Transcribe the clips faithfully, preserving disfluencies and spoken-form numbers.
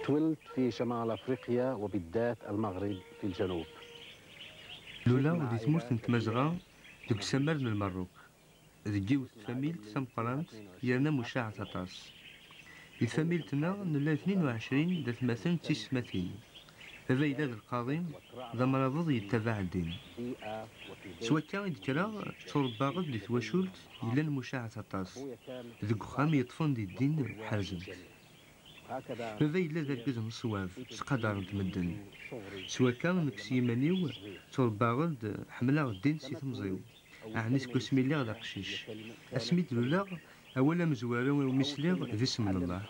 تولدت في شمال أفريقيا، وبالذات المغرب في الجنوب. Luleɣ di tmurt n Tmazɣa, deg usammar n Lmerruk, deg yiwet n tfamilt tameqqrant yerna mucaɛet aṭas. Di tfamilt-nneɣ nella tnin u ɛecrin d atmaten d tisetmatin. Baba yella d lqaḍi, d amrabeḍ yettabaɛ ddin. S wakka i d-kkreɣ, tturebbaɣ-d di twacult yellan mucaɛet aṭas, deg uxxam yeṭṭfen di ddin ḥerzen-t. Baba yella d argaz n ṣṣwab, ttqadaren-t medden. S wakka, nekk s yiman-iw, tturebbaɣ-d, ḥemmleɣ ddin si temẓi-w, ɛni seg wasmi lliɣ d aqcic. Asmi d-luleɣ, awal amezwaru iwumi sliɣ d isem n Allah.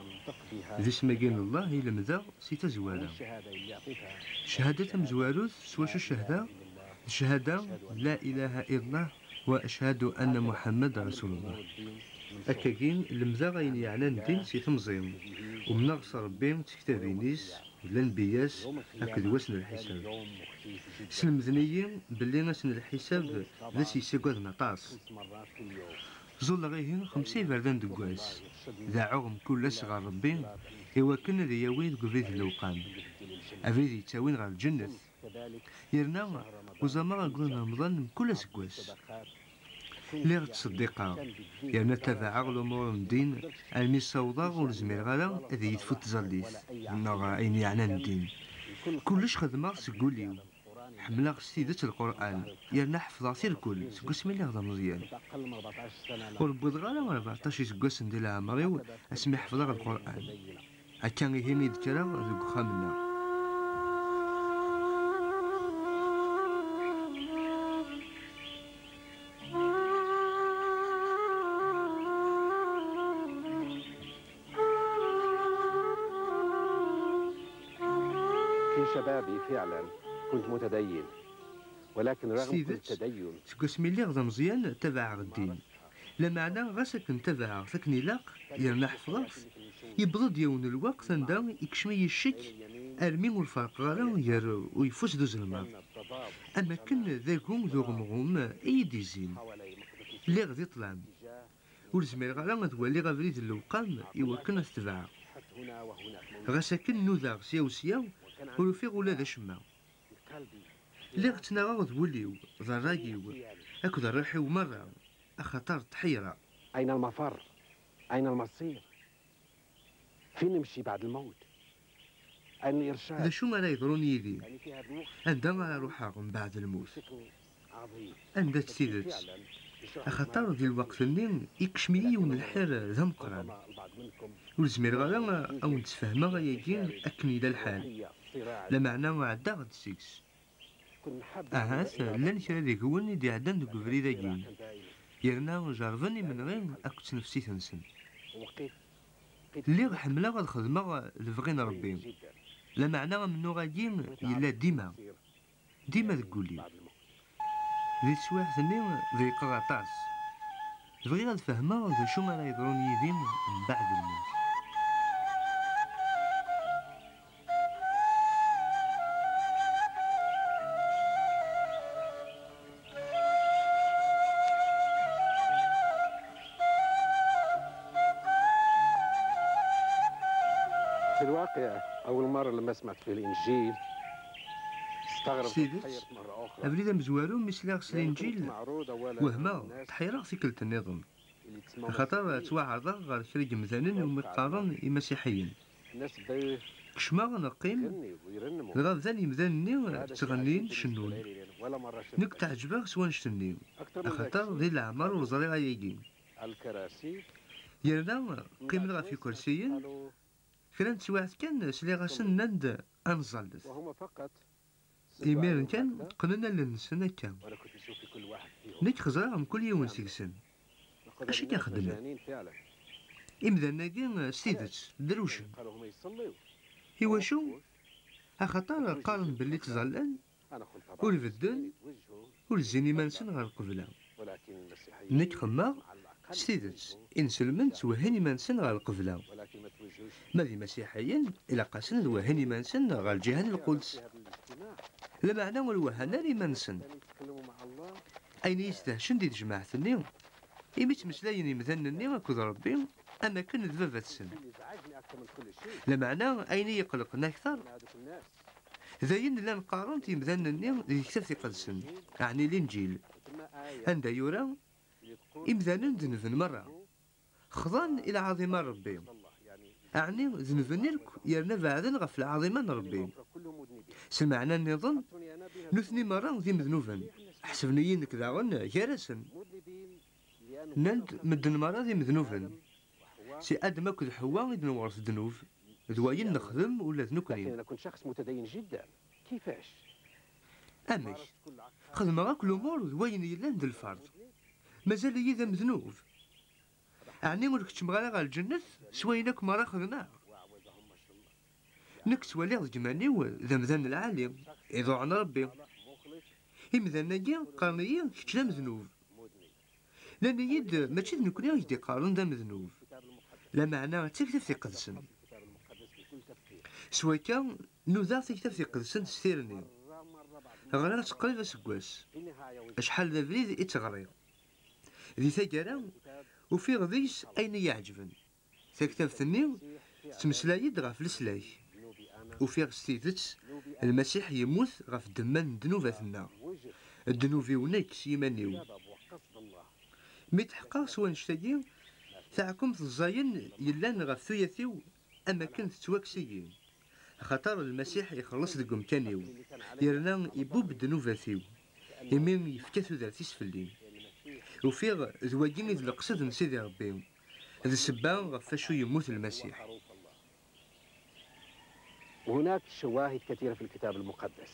D isem-agi n Allah i lemdeɣ si tazwara. Cchada tamezwarut s wacu cehdeɣ, d cchada la ilaha illallah wa ashhadu anna Muḥammad rasulullah. Akkagi, lemdeɣ ayen yeɛnan ddin si temẓi. Umneɣ s Ṛebbi d tektabin-is, d lanbiyya-s akked wass n lḥisab. Slemden-iyi belli ass n lḥisab d ass yessagaden aṭas. Ẓulleɣ ihi xemsa iberdan deg wass. Deɛɛuɣ mkul ass ɣer Ṛebbi i wakken ad iyi-yawi deg ubrid n lewqam, abrid yettawin ɣer lǧennet. Yerna uẓameɣ aggur n Remḍan mkul aseggas. Lliɣ ttṣeddiqeɣ, yerna ttabaɛeɣ lumuṛ n ddin armi ssawḍeɣ ur zmireɣ ara ad iyi-tfut tẓallit, neɣ ayen yeɛnan ddin. Kullec xedmeɣ seg wul-iw. Ḥemmleɣ s tidet Lqur'an, yerna ḥefḍeɣ-t irkel seg wasmi lliɣ d ameẓyan. Ur wwiḍeɣ ara rbeɛṭac iseggasen di leɛmer-iw asmi ḥefḍeɣ Lqur'an. Akka ihi i d-kkreɣ deg uxxam-nneɣ. في شبابي فعلا كنت متدين، ولكن S رغم كل tidet, التدين seg wasmi lliɣ d ameẓyan, tabaɛeɣ ddin. Lameɛna, ɣas akken tabaɛeɣ-t akken ilaq, yerna ḥefḍeɣ-t, yewweḍ-d yiwen n lweqt anda ikcem-iyi ccek, armi ur ferqeɣ ara gar uyeffus d uzelmaḍ. Am akken d agu d uɣemɣum i yi-d-izzin. Lliɣ di ṭṭlam. Ur zmireɣ ara ad waliɣ abrid n lewqam i wakken ad t-tebɛeɣ. Ɣas akken nudaɣ sya u sya, ur ufiɣ ula d acemma. Lliɣ ttnaɣeɣ d wul-iw, d ṛṛay-iw, akked ṛṛuḥ-iw merra, axaṭer tḥeyṛeɣ. أين المفر؟ أين المصير؟ فين نمشي بعد الموت؟ أين D الإرشاد؟ acu ara yeḍrun yid-i? يعني في هذا الوقت Anda ara ruḥeɣ mbeɛd lmut? شكل عظيم. Anda-tt tidet? Axaṭer di lweqt-nni ikcem-iyi yiwen n lḥir d ameqqran. Ur zmireɣ ara a wen-d-sfehmeɣ ayagi akken yella lḥal. Lameɛna ɛeddaɣ-d seg-s. Ahat llan kra deg-wen i d-iɛeddan deg ubrid-agi, yerna jerrben imenɣi akked tnefsit-nsen. Lliɣ ḥemmleɣ ad xedmeɣ lebɣi n Ṛebbi, lameɛna amennuɣ-agi yella dima, dima deg wul-iw. Di teswiɛt-nni ḍeyqeɣ aṭas. Bɣiɣ ad fehmeɣ d acu ara yeḍrun yid-i mbeɛd lmut. في الواقع، أول مرة لما سمعت في الإنجيل استغربت Tidet, وتحيرت مرة أخرى. Abrid amezwaru mi sliɣ s يعني كنت Linǧil, معروض أولا wehmeɣ, للناس tḥeyreɣ tikkelt nniḍen. اللي تسمون Axaṭer ttwaɛerḍeɣ ɣer kra n yemdanen umi qqaren imassiḥiyen. الناس بدأوا Kecmeɣ neqqim, يغنوا ويرنموا. dɣa bdan yemdanen-nni هذا شيء ttɣennin, عجيب cennun. بالنسبة لي، لأني ولا مرة شفت Nekk teɛǧeb-aɣ s wannect-nni, أكثر من ذاك axaṭer الشيء di leɛmer ur ẓriɣ ayagi. الكراسي Yerna qqimen ɣef ikersiyen, kra n teswiɛt kan sliɣ-asen nnan-d ad nẓallet. وهم فقط Imiren kan qqnen allen-nsen akka. وأنا كنت أشوف في كل واحد فيهم. Nekk xeẓreɣ mkul yiwen seg-sen. Acu i k-ixeddmen? مجانين فعلا. Imdanen-agi s tidet, drewcen. قالوا هم يصلوا. Iwacu? Axaṭer qqaren belli ttẓallan, أنا كنت ur bedden, ur zzin iman-nsen ɣer lqebla. Nekk xemmeɣ, s tidet, inselmen ttwehhin iman-nsen ɣer lqebla. Ma d imasiḥiyen, ilaq-asen ad wehhin iman-nsen ɣer lǧiha n lquds. Lameɛna ur wehhan ara iman-nsen. Ayen i yi-sdehcen di tejmaɛt-nni, imi ttmeslayen imdanen-nni akked Ṛebbi, am akken d baba-tsen. Lameɛna, ayen i yi-iqellqen akteṛ, d ayen llan qqaren-t yimdanen-nni di Tektabt Iqedsen, ɛni Linǧil, anda yura: "Imdanen denben merra, xḍan i lɛaḍima n Ṛebbi." Ɛni denben irk yerna beɛden ɣef lɛaḍima n Ṛebbi. S lmeɛna nniḍen, nutni merra d imednuben. Ḥesben-iyi nekk daɣen gar-asen. Nnan-d medden merra d imednuben. Si Adem akked Ḥewwa i d-newṛet ddnub, d wayen nexdem ula d nekkni. لكن أنا كنت شخص متدين جدا. كيفاش؟ Amek? Xedmeɣ akk lumuṛ d wayen yellan d lferḍ. Mazal-iyi d amednub. Ɛni ur keččmeɣ ara ɣer lǧennet s wayen akk merra xedmeɣ? Nekk ttwaliɣ deg iman-iw d amdan lɛali, iḍuɛen Ṛebbi. Imdanen-agi qqaren-iyi kečč d amednub. Nnan-iyi-d mačči d nekkni i k-d-iqqaren d amednub, lameɛna d Taktabt Iqedsen. S wakka, nudaɣ Taktabt Iqedsen s tirni. Ɣriɣ-tt qrib aseggas. Acḥal d abrid i tt-ɣriɣ. Di taggara, ufiɣ deg-s ayen i yi-iɛeǧben. Taktabt-nni tettmeslay-d ɣef leslak. Ufiɣ s tidet Lmasiḥ yemmut ɣef ddemma n ddnubat-nneɣ. Ddnub-iw nekk s yiman-iw. Mi tḥeqqeɣ s wannect-agi, taɛkemt ẓẓayen yellan ɣef tuyat-iw am akken tettwakkes-iyi. Axaṭer Lmasiḥ ixelleṣ deg umkan-iw, yerna ibubb ddnubat-iw, imi yefka tudert-is fell-i. Ufiɣ d wagi i d leqsed n Sidi Ṛebbi, d ssebba ɣef wacu yemmut Lmasiḥ. هناك شواهد كثيرة في الكتاب المقدس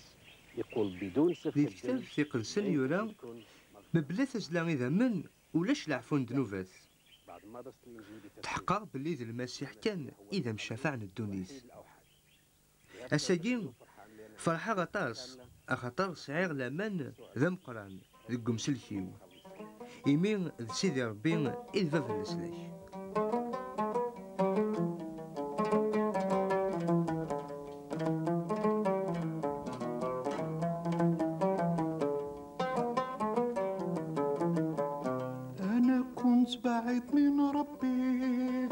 يقول بدون سفك Di الدم Tektabt Iqedsen لن yura, تكون مغفرة. Mebla tazzla idammen, ulac leɛfu n ddnubat. Tḥeqqeɣ belli d Lmasiḥ kan i d amcafaɛ n ddunit. Ass-agi, ferḥeɣ aṭas, axaṭer sɛiɣ laman d ameqqran deg umsellek-iw, imi d Sidi Ṛebbi i d bab n leslak. أنا كنت بعيد من ربي،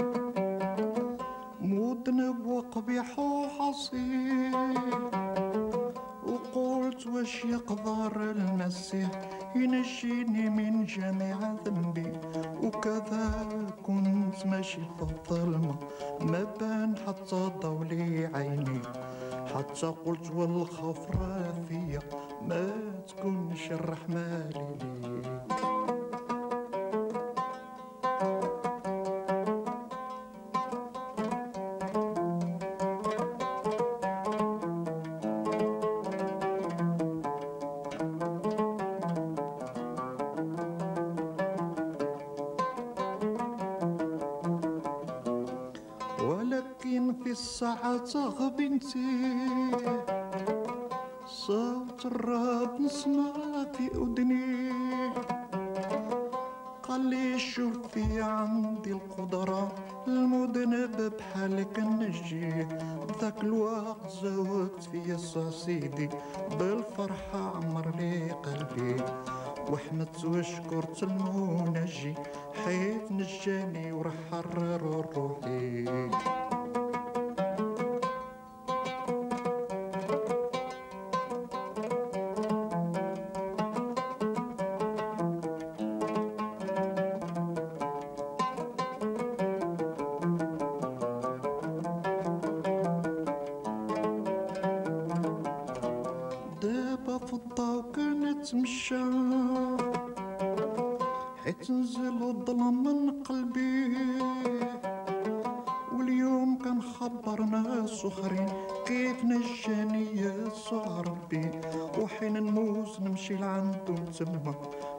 مذنب وقبيح وحصين، وقلت: "واش يقدر المسيح ينجيني من جميع ذنبي؟" وكذا كنت ماشي في الظلمة، ما بان حتى ضو لي عيني، حتى قلت: "والخفرة فيا، ما تكونش الرحمة ليلي." ولكن في الساعة غبنتي صوت الرب نسمع في أذني، قال لي: "شوفي، عندي القدرة، المذنب بحالك نجي." ذاك الوقت زودت في يسوع سيدي، بالفرحة عمر لي قلبي، وحمدت وشكرت المنجي، حيت نجاني وحرر روحي. دابا في الضو كنتمشى، حيت نزل الظلام من قلبي. واليوم كنخبر ناس اخرين كيف نجاني يسوع ربي. وحين نموت نمشي لعندو تما،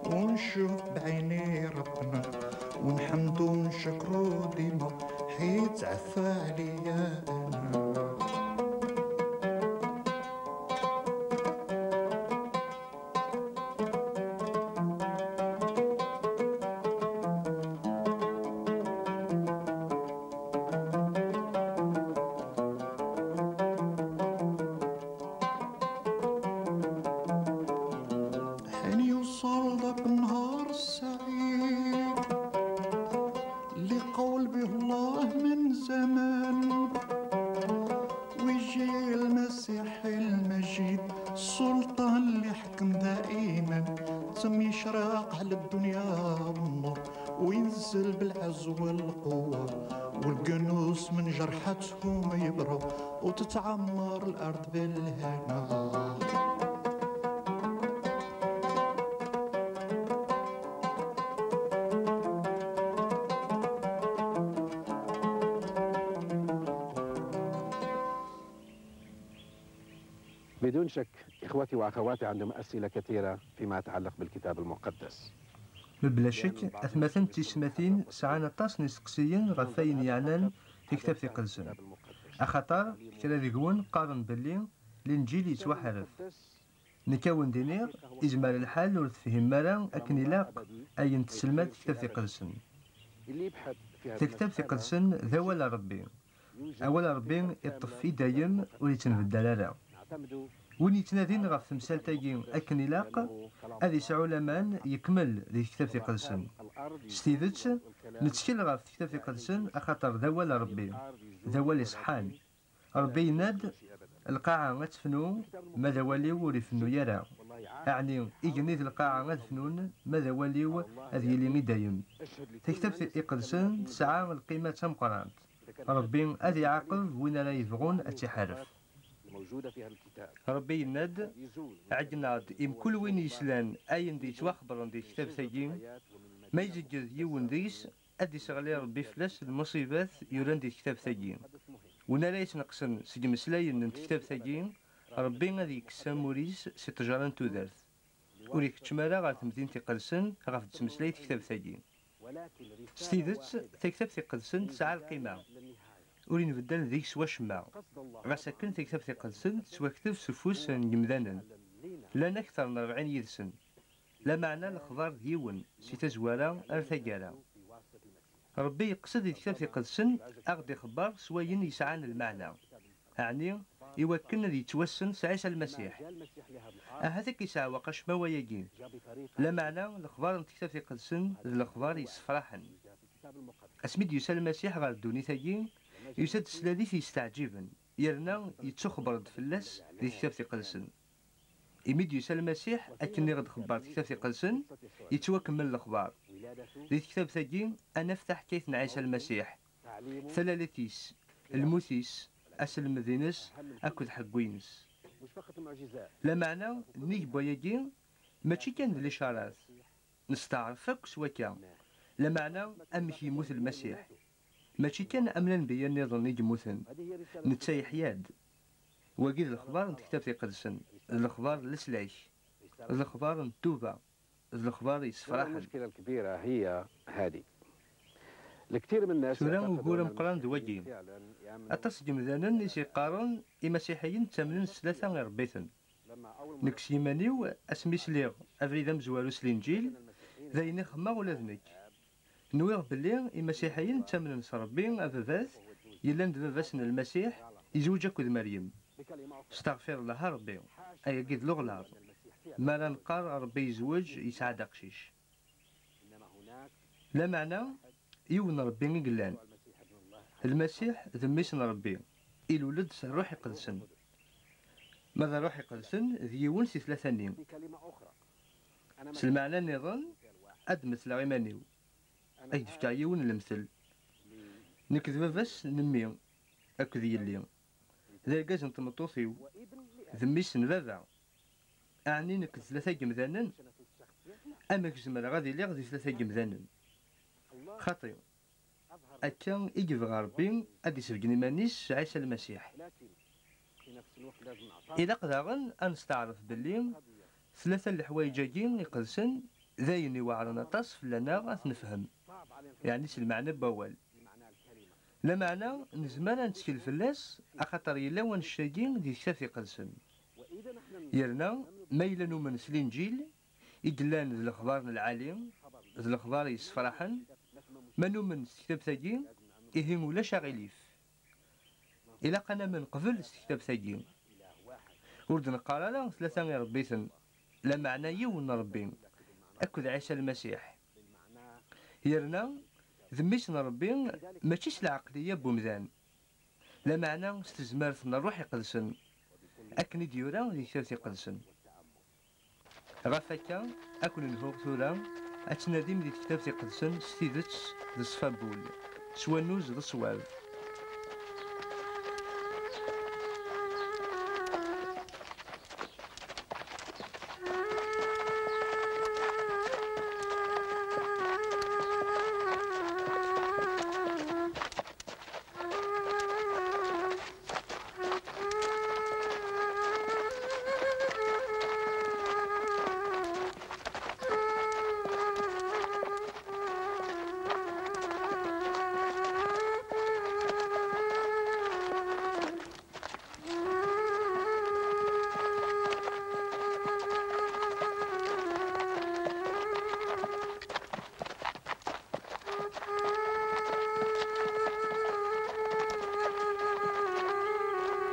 ونشوف بعيني ربنا، ونحمدو ونشكرو ديما، حيت عفا عليا انا. حين يوصل ذاك النهار السعيد، اللي قول به يشرق على الدنيا بالنور، وينزل بالعز والقوة، والجنوس من جرحتهم يبروا، وتتعمر الأرض بالهنا. بدون شك، إخوتي وأخواتي عندهم أسئلة كثيرة فيما يتعلق بالكتاب المقدس. Mebla ccek, atmaten d tiyesmatin sɛan aṭas n yisteqsiyen ɣef wayen yeɛnan Tektabt Iqedsen. Axaṭer, kra deg-wen qqaren belli Linǧil yettwaḥerref. Nekk a wen-d-iniɣ, izmer lḥal ur tefhimem ara akken ilaq ayen tesselmad Tektabt Iqedsen. Tektabt Iqedsen d awal n Ṛebbi. Awal n Ṛebbi iṭṭef i dayem, ur yettenbeddal ara. Win yettnadin ɣef temsalt-agi akken ilaq, ad yesɛu laman yekmel di Tektabt Iqedsen. S tidet, nettkel ɣef Tektabt Iqedsen axaṭer d awal n Ṛebbi, d awal iṣeḥḥan. Ṛebbi yenna-d, "Lqaɛa ad tefnu, ma d awal-iw ur ifennu ara." Ɛni, igenni d lqaɛa ad fnun, ma d awal-iw ad yili i dayem. Tektabt Iqedsen tesɛa lqima d tameqqrant. Ṛebbi ad iɛaqeb win ara yebɣun ad tt-iḥaref. Ṛebbi yenna-d, "Ɛeyyneɣ-d i mkul win yeslan ayen d-yettwaxebbren di tektabt-agi, ma izegged yiwen deg-s, ad d-iseɣli Ṛebbi fell-as lmuṣibat yuran di tektabt-agi. Win ara yesneqsen seg imeslayen n tektabt-agi, Ṛebbi ad yekkes amur-is si ṭṭejra n tudert. Ur ikeččem ara ɣer temdint iqedsen ɣef d-tettmeslay tektabt-agi." S tidet, Taktabt Iqedsen tesɛa lqima. Ur inbeddal deg-s wacemma. Ɣas akken, Taktabt Iqedsen tettwakteb s ufus n yemdanen. Llan akteṛ n rebɛin yid-sen. Lameɛna lexbar d yiwen, si tazwara ar taggara. Ṛebbi yeqsed di Tektabt Iqedsen a ɣ-d-ixebber s wayen yesɛan lmeɛna, ɛni iwakken ad yettwassen s Ɛisa Lmasiḥ. Ahat ad k-iseɛweq acemma wayagi. Lameɛna lexbar n Tektabt Iqedsen d lexbar yessefraḥen. Asmi d-yusa Lmasiḥ ɣer ddunit-agi, yusa-d s sladit yesteɛǧiben, yerna yettuxebber-d fell-as di Tektabt Iqedsen. Imi d-yusa Lmasiḥ, akken i ɣ-d-xebber Tektabt Iqedsen, yettwakemmel lexbar. Di tektabt-agi, ad naf taḥkayt n Ɛisa Lmasiḥ, talalit-is, lmut-is, aselmed-ines akked ḥeggu-ines. Lameɛna, nnig n wayagi, mačči kan d licarat. Nesteɛref akk s wakka. Lameɛna, amek yemmut Lmasiḥ? Mačči kan am lanbeyya nniḍen i yemmuten, netta yeḥya-d. Wagi d lexbar n Tektabt Iqedsen, d lexbar n leslak, d lexbar n ttuba, d lexbar yessefraḥen. المشكلة الكبيرة هي هذه. الكثير من الناس Tura يعتقدون ugur ameqqran d wagi. المسيحيين فعلاً يأمنون Aṭas n yemdanen i s-yeqqaren imasiḥiyen ttamnen s tlata iṛebbiten. Nekk s yiman-iw, asmi sliɣ abrid amezwaru s Linǧil, d ayen i xemmeɣ ula d nekk. Nwiɣ belli imasiḥiyen ttamnen s Ṛebbi ababat, yellan d baba-s n Lmasiḥ, yezweǧ akked Meryem. Steɣfir Llah a Ṛebbi, ayagi d leɣlaḍ. Mi ara neqqar Ṛebbi yezweǧ, yesɛa-d aqcic. Lameɛna, yiwen n Ṛebbi i yellan. Lmasiḥ d Mmi-s n Ṛebbi, ilul-d s Ṛṛuḥ Iqedsen. Ma d Ṛṛuḥ Iqedsen, d yiwen si tlata-nni. S lmeɛna nniḍen, ad d-metleɣ iman-iw. Ad k-d-fkeɣ yiwen n lemtel. Nekk d baba-s n mmi akked yelli. D argaz n tmeṭṭut-iw. D mmi-s n baba. Ɛni nekk d tlata n yemdanen? Amek zemreɣ ad iliɣ di tlata n yemdanen? Xaṭi. Akka i yebɣa Ṛebbi ad d-isbeggen iman-is s Ɛisa Lmasiḥ. Ilaq daɣen ad nesteɛref belli tlata n leḥwayeǧ-agi iqedsen d ayen iweɛṛen aṭas fell-aneɣ ad t-nefhem, yeɛni s lmeɛna n wawal. Lameɛna nezmer ad nettkel fell-as, axaṭer yella wannect-agi di Tektabt Iqedsen. Yerna, ma yella numen s Linǧil, i yellan d lexbar n lɛali, d lexbar yessefraḥen, ma numen s tektabt-agi, ihi ulac aɣilif. Ilaq ad namen qbel s tektabt-agi. Ur d-neqqar ara tlata iṛebbiten, lameɛna yiwen n Ṛebbi, akked Ɛisa Lmasiḥ. Yerna, d mmi-s n Ṛebbi, mačči s lɛeqliya n wemdan, lameɛna s tezmert n Ṛṛuḥ Iqedsen, akken i d-yura di Tektabt Iqedsen. Ɣef akka, ad ken-nhuɣ tura ad tnadim di tektabt iqedsen s tidet d ṣṣfabul, s wannuz d ṣṣwab.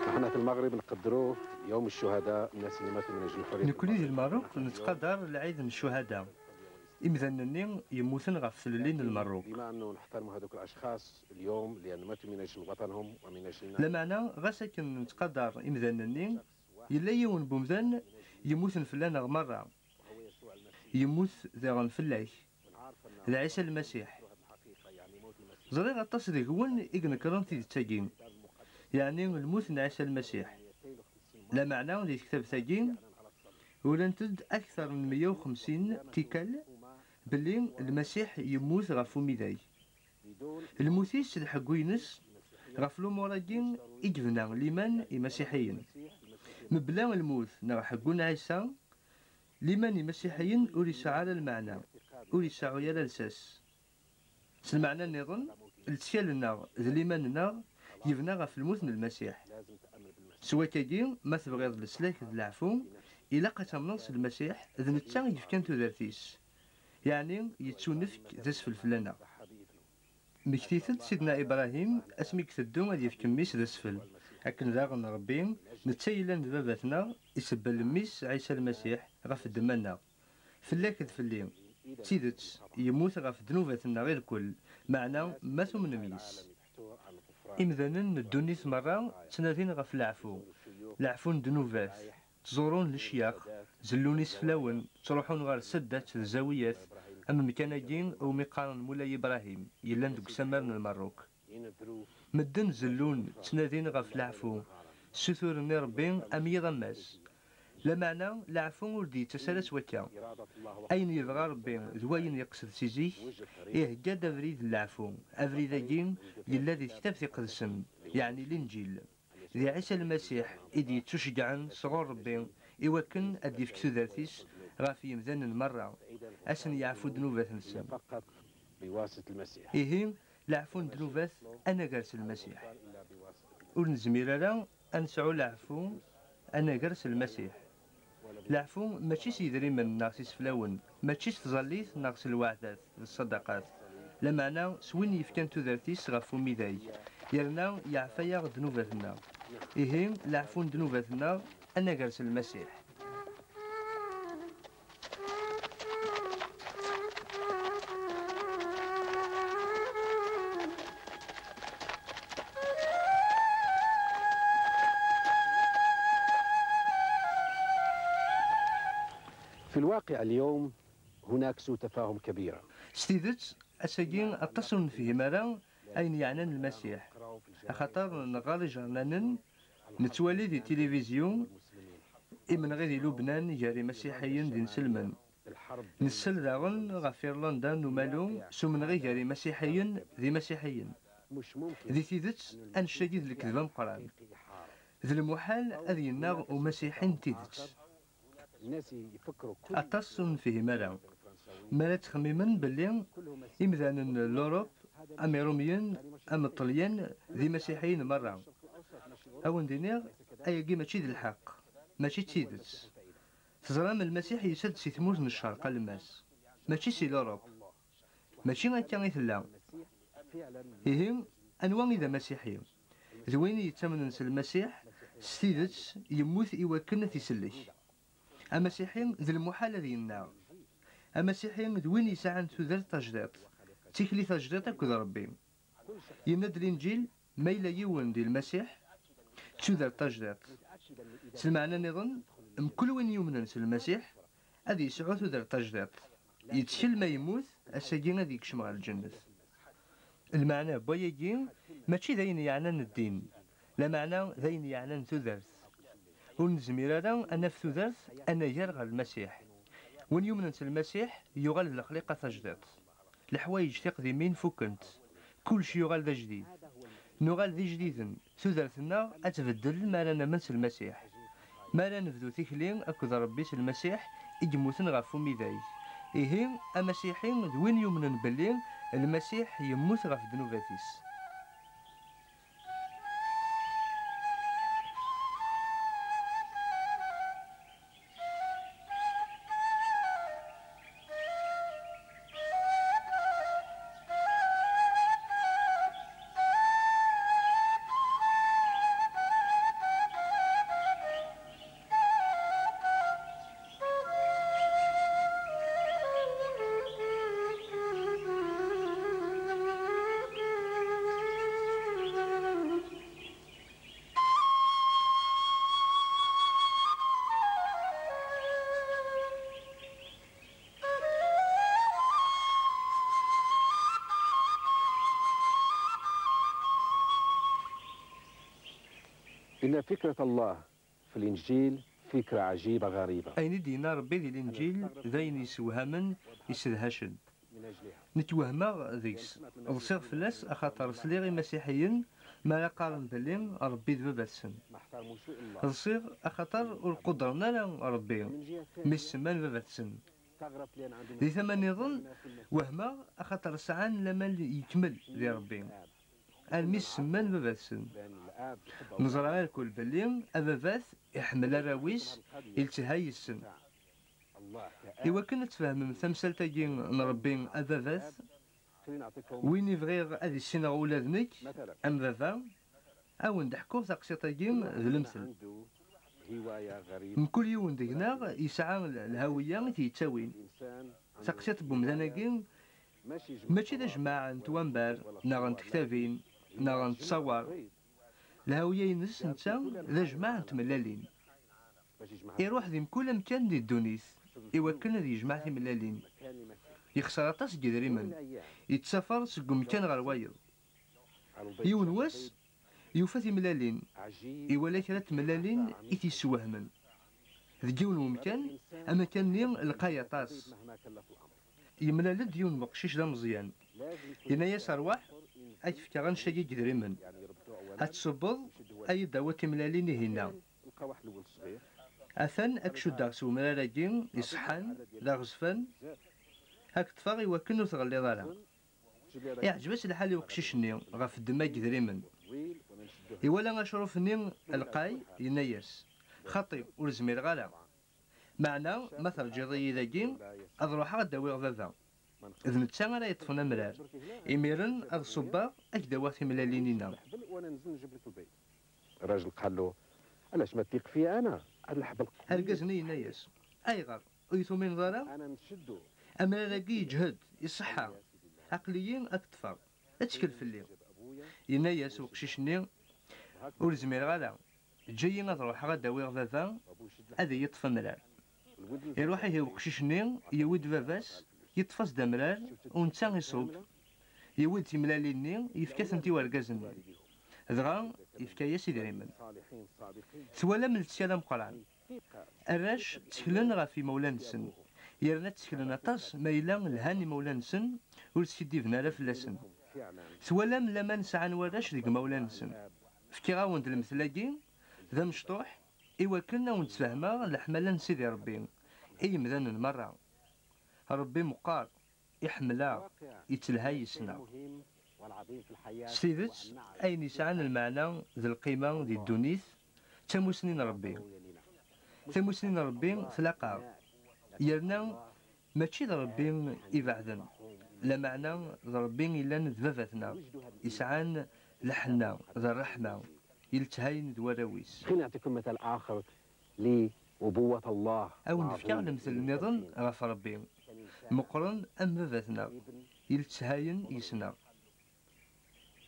احنا في المغرب نقدروا يوم الشهداء، الناس اللي ماتوا من اجل الحريه في المغرب. Nekkni di Lmerruk nettqadar lɛid n ccuhada, imdanen-nni yemmuten ɣef tlelli n Lmerruk. بما انه نحترم هذوك الاشخاص اليوم لان ماتوا من اجل وطنهم ومن اجلنا. Lameɛna ɣas akken nettqadar imdanen-nni, yella yiwen n umdan yemmuten fell-aneɣ merra. Yemmut daɣen fell-ak. D Ɛisa Lmasiḥ. Ẓriɣ aṭas deg-wen i inekṛen tidet-agi, yeɛni lmut n Ɛisa Lmasiḥ. Lameɛna di tektabt-agi, urant-d akteṛ n meyya u xemsin tikkal belli Lmasiḥ yemmut ɣef umidag. Lmut-is d ḥeggu-ines ɣef lumuṛ-agi i yebna liman imasiḥiyen. Mebla lmut neɣ ḥeggu n Ɛisa, liman imasiḥiyen ur yesɛi ara lmeɛna, ur iseɛɛu ara lsas. S lmeɛna nniḍen, lettkal-nneɣ d liman-nneɣ yebna ɣef lmut n Lmasiḥ. S wakagi, ma tebɣiḍ leslak d leɛfu, ilaq ad tamneḍ s Lmasiḥ, d netta i yefkan tudert-is. Yeɛni, yettunefk d asfel fell-aneɣ. Mmektit-d Sidna Ibrahim asmi i iteddu ad yefk mmi-s d asfel, akken daɣen Ṛebbi, netta yellan d baba-tneɣ, isebbel mmi-s Ɛisa Lmasiḥ ɣef ddemma-nneɣ. Fell-ak d fell-i, d tidet, yemmut ɣef ddnubat-nneɣ irkel, meɛna ma tumnem yis. Imdanen n ddunit merra ttnadin ɣef leɛfu, leɛfu n ddnubat, ttẓurun lecyax, zellun iseflawen, ttruḥun ɣer ssaddat d zawiyat, am umkan-agi umi qqaren Mulay Ibrahim, yellan deg usamar n Lmerruk. Medden zellun, ttnadin ɣef leɛfu, ssuturen i Ṛebbi am yiḍ am wass. Lameɛna, leɛfu ur d-yettas ara s wakka. Ayen yebɣa Ṛebbi d wayen yeqsed si zik, ihegga-d abrid n leɛfu. Abrid-agi yella di tektabt iqedsen, yeɛni Linǧil. Di Ɛisa Lmasiḥ i d-yettuceggɛen sɣur Ṛebbi i wakken ad d-yefk tudert-is ɣef yemdanen merra, ad sen-yeɛfu ddnubat-nsen. Ihi, leɛfu n ddnubat anagar s Lmasiḥ. Ur nezmir ara ad nesɛu leɛfu anagar s Lmasiḥ. Leɛfu mačči s yedrimen neɣ s iseflawen, mačči s tẓallit neɣ s lweɛdat d ṣṣadaqat, lameɛna s win yefkan tudert-is ɣef umidag, yerna yeɛfa-yaɣ ddnubat-nneɣ. Ihi, leɛfu n ddnubat-nneɣ anagar s Lmasiḥ. في الواقع اليوم هناك سوء تفاهم كبير. S tidet, ass-agi aṭas ur nefhim ara ayen yeɛnan Lmasiḥ, axaṭer neɣɣar ijernanen, nettwali di tilivizyu imenɣi di Lubnan gar imasiḥiyen d inselmen. Nessel daɣen ɣef Irlanda n umalu s umenɣi gar imasiḥiyen d imasiḥiyen. Di tidet, annect-agi d lekdeb ameqqran. D lmuḥal ad yennaɣ umasiḥi n tidet. Aṭas ur nefhim ara. Mi ara ttxemmimen belli imdanen n Lurup, am Irumyen, am Ṭṭelyan, d imasiḥiyen merra. Ad wen-d-iniɣ, ayagi mačči d lḥeqq, mačči d tidet. Teẓram, Lmasiḥ yusa-d si tmurt n ccerq alemmas, mačči si Lurup. Mačči akka i tella. Ihi, anwa i d amasiḥi? D win yettamnen s Lmasiḥ, s tidet, yemmut i wakken ad t-isellek. Amasiḥi d lmuḥal ad yennaɣ. Amasiḥi d win yesɛan tudert tajdiṭ, d tikli tajdiṭ akked Ṛebbi. Yenna-d Linǧil, ma yella yiwen di Lmasiḥ, d tudert tajdiṭ. S lmeɛna nniḍen, mkul win yumnen s Lmasiḥ, ad yesɛu tudert tajdiṭ. Yettkel ma yemmut, ass-agi ad yekcem ɣer lǧennet. Lmeɛna n wayagi mačči d ayen yeɛnan ddin, lameɛna d ayen yeɛnan tudert. Ur nezmir ara ad naf tudert anagar ɣer Lmasiḥ. Win yumnen s Lmasiḥ yuɣal d lexliqa tajdiṭ. Leḥwayeǧ tiqdimin fukkent. Kullec yuɣal d ajdid. Nuɣal d ijdiden. Tudert-nneɣ ad tbeddel mi ara namen s Lmasiḥ. Mi ara nebdu tikli akked Ṛebbi s Lmasiḥ i yemmuten ɣef umidag. Ihi, amasiḥi d win yumnen belli Lmasiḥ yemmut ɣef ddnubat-is. إن فكرة الله في الإنجيل فكرة عجيبة غريبة. Ayen i d-yenna Ṛebbi di Linǧil d ayen yessewhamen, yessedhacen. Nekk wehmeɣ deg-s, ḍsiɣ fell-as axaṭer sliɣ i imasiḥiyen mi ara qqaren belli Ṛebbi d baba-tsen. Ḍsiɣ axaṭer ur quddren ara Ṛebbi mi s-semman baba-tsen. Di tama nniḍen, wehmeɣ axaṭer sɛan laman yekmel di Ṛebbi, armi s-semman baba-tsen. Neẓra irkul belli ababat iḥemmel arraw-is, iltha yes-sen. Iwakken ad tfehmem tamsalt-agi n Ṛebbi ababat, win i bɣiɣ ad issineɣ ula d nekk, am baba, ad wen-d-ḥkuɣ taqsiṭ-agi d lemtel. Mkul yiwen deg-neɣ yesɛa l-, lhawiya i t-yettawin. Taqsiṭ n wemdan-agi mačči d ajmaɛ n twambar, neɣ n tektabin, neɣ n ttṣawar. Lhawiya-ines netta d ajmaɛ n tmellalin. Iruḥ di mkul amkan di ddunit, iwakken ad yejmeɛ timellalin. Yexṣer aṭas n yedrimen. Yettṣafar seg umkan ɣer wayeḍ. Yiwen wass, yufa timellalin. Iwala kra n tmellalin i t-yessewhamen. Deg yiwen wemkan, amakan-nni lqay aṭas. Yemlal-d yiwen weqcic d ameẓyan. Yenna-yas: "Rwaḥ, ad k-fkeɣ annect-agi n yedrimen. Ad tṣubbeḍ, ad yi-d-tawiḍ timellalin-ihinna. Atan ad k-cuddeɣ s umrar-agi iṣeḥḥan, d aɣezfan, ad k-ṭṭfeɣ iwakken ur tɣelliḍ ara." Iɛǧeb-as lḥal i uqcic-nni ɣef ddemma n yedrimen. Iwala acruf-nni lqay, yenna-yas: "Xaṭi, ur zmireɣ ara. Meɛna, ma terǧiḍ-iyi dagi, ad ruḥeɣ ad d-awiɣ baba. D netta ara yeṭṭfen amrar. Imiren ad ṣubbeɣ, ad k-d-awiɣ timellalin-inna." الراجل قال له: "علاش ما تثق فيا أنا؟ هذا الحبل قوي." Argaz-nni yenna-yas: "Ayɣer? Ur yi-tumineḍ ara? أنا نشده." Amrar-agi yeǧhed, iṣeḥḥa. Aql-iyi ad k-ṭṭfeɣ. Ttkel fell-i. Yenna-yas uqcic-nni: "Ur zmireɣ ara. Eǧǧ-iyi ad ruḥeɣ ad d-awiɣ baba, ad iyi-ṭṭef amrar." Iruḥ ihi uqcic-nni, yewwi-d baba-s, yeṭṭef-as-d amrar, u netta iṣubb. Yewwi-d timellalin-nni, yefka-tent i wergaz-nni. Dɣa, yefka-yas idrimen. Twalam lettkal ameqqran. Arrac tteklen ɣef yimawlan-nsen, yerna tteklen aṭas ma yella lhan imawlan-nsen, ur skiddiben ara fell-asen. Twalam laman sɛan warrac deg imawlan-nsen. Fkiɣ-awen-d lemtel-agi d amecṭuḥ, iwakken ad wen-d-sfehmeɣ leḥmala n Sidi Ṛebbi i yemdanen merra. Ṛebbi meqqer, iḥemmel-aɣ, yettelha yes-neɣ. S tidet, ayen yesɛan lmeɛna d lqima di ddunit, d tamusni n Ṛebbi. Tamusni n Ṛebbi tlaq-aɣ, yerna mačči d Ṛebbi ibeɛden, lameɛna d Ṛebbi yellan d baba-tneɣ, yesɛan lḥenna d ṛṛeḥma, yelthayen d warraw-is. خليني أعطيكم مثل آخر لأبوة الله. Ad wen-d-fkeɣ lemtel nniḍen ɣef Ṛebbi. Meqqren am baba-tneɣ, yelthayen yes-neɣ.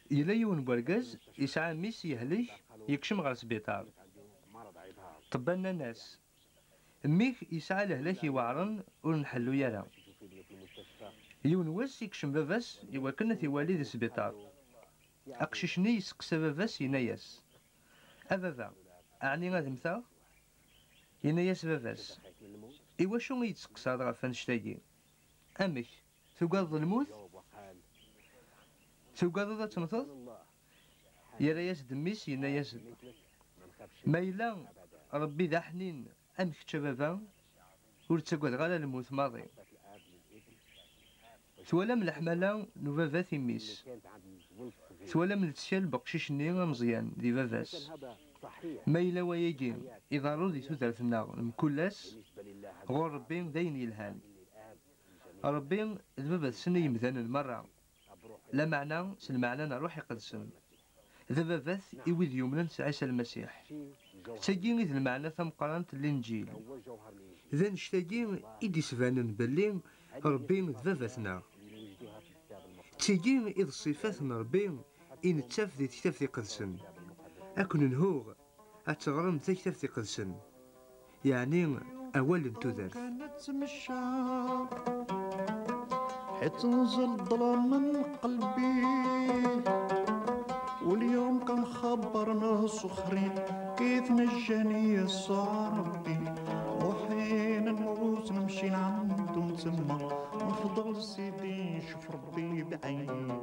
Yella yiwen n wergaz, yesɛa mmi-s yehlek, yekcem ɣer sbiṭar. Ṭṭebba nnan-as: Mmi-k yesɛa lehlak iweɛren ur nḥellu ara. Yiwen wass ikcem baba-s i wakken ad t-iwali di sbiṭar. Aqcic-nni yesteqsa baba-s, yenna-yas: "A baba, ɛni ad mmteɣ?" Yenna-yas baba-s: "Iwacu i yi-d-teqsaḍ ɣef annect-agi? Amek, tugadeḍ lmut? Tugadeḍ ad temmteḍ?" Yerra-yas-d mmi-s, yenna-yas-d: "Ma yella Ṛebbi d aḥnin am kečč a baba, ur ttagadeɣ ara lmut maḍi." Twalam leḥmala n ubabat i mmi-s. Twalam lettkal n uqcic-nni ameẓyan di baba-s. Ma yella wayagi iḍerru di tudert-nneɣ mkul ass, ɣur Ṛebbi d ayen yelhan. Ṛebbi d baba-tsen i yemdanen merra, lameɛna s lmeɛna n Ṛṛuḥ Iqedsen. D ababat i wid yumnen s Ɛisa Lmasiḥ. D tagi i d lmeɛna tameqqrant n Linǧil. D annect-agi i d-isbanen belli Ṛebbi d baba-tneɣ. D tigi i d ṣṣifat n Ṛebbi i nettaf di Tektabt Iqedsen. Ad ken-nhuɣ ad teɣrem Taktabt Iqedsen, yeɛni awal n tudert. كانت تمشى حيت تنزل الظلام من قلبي. واليوم كنخبر ناس اخرين كيف نجاني يسوع ربي. وحين نموت نمشي لعندو تما، نفضل سيدي نشوف ربي بعيني.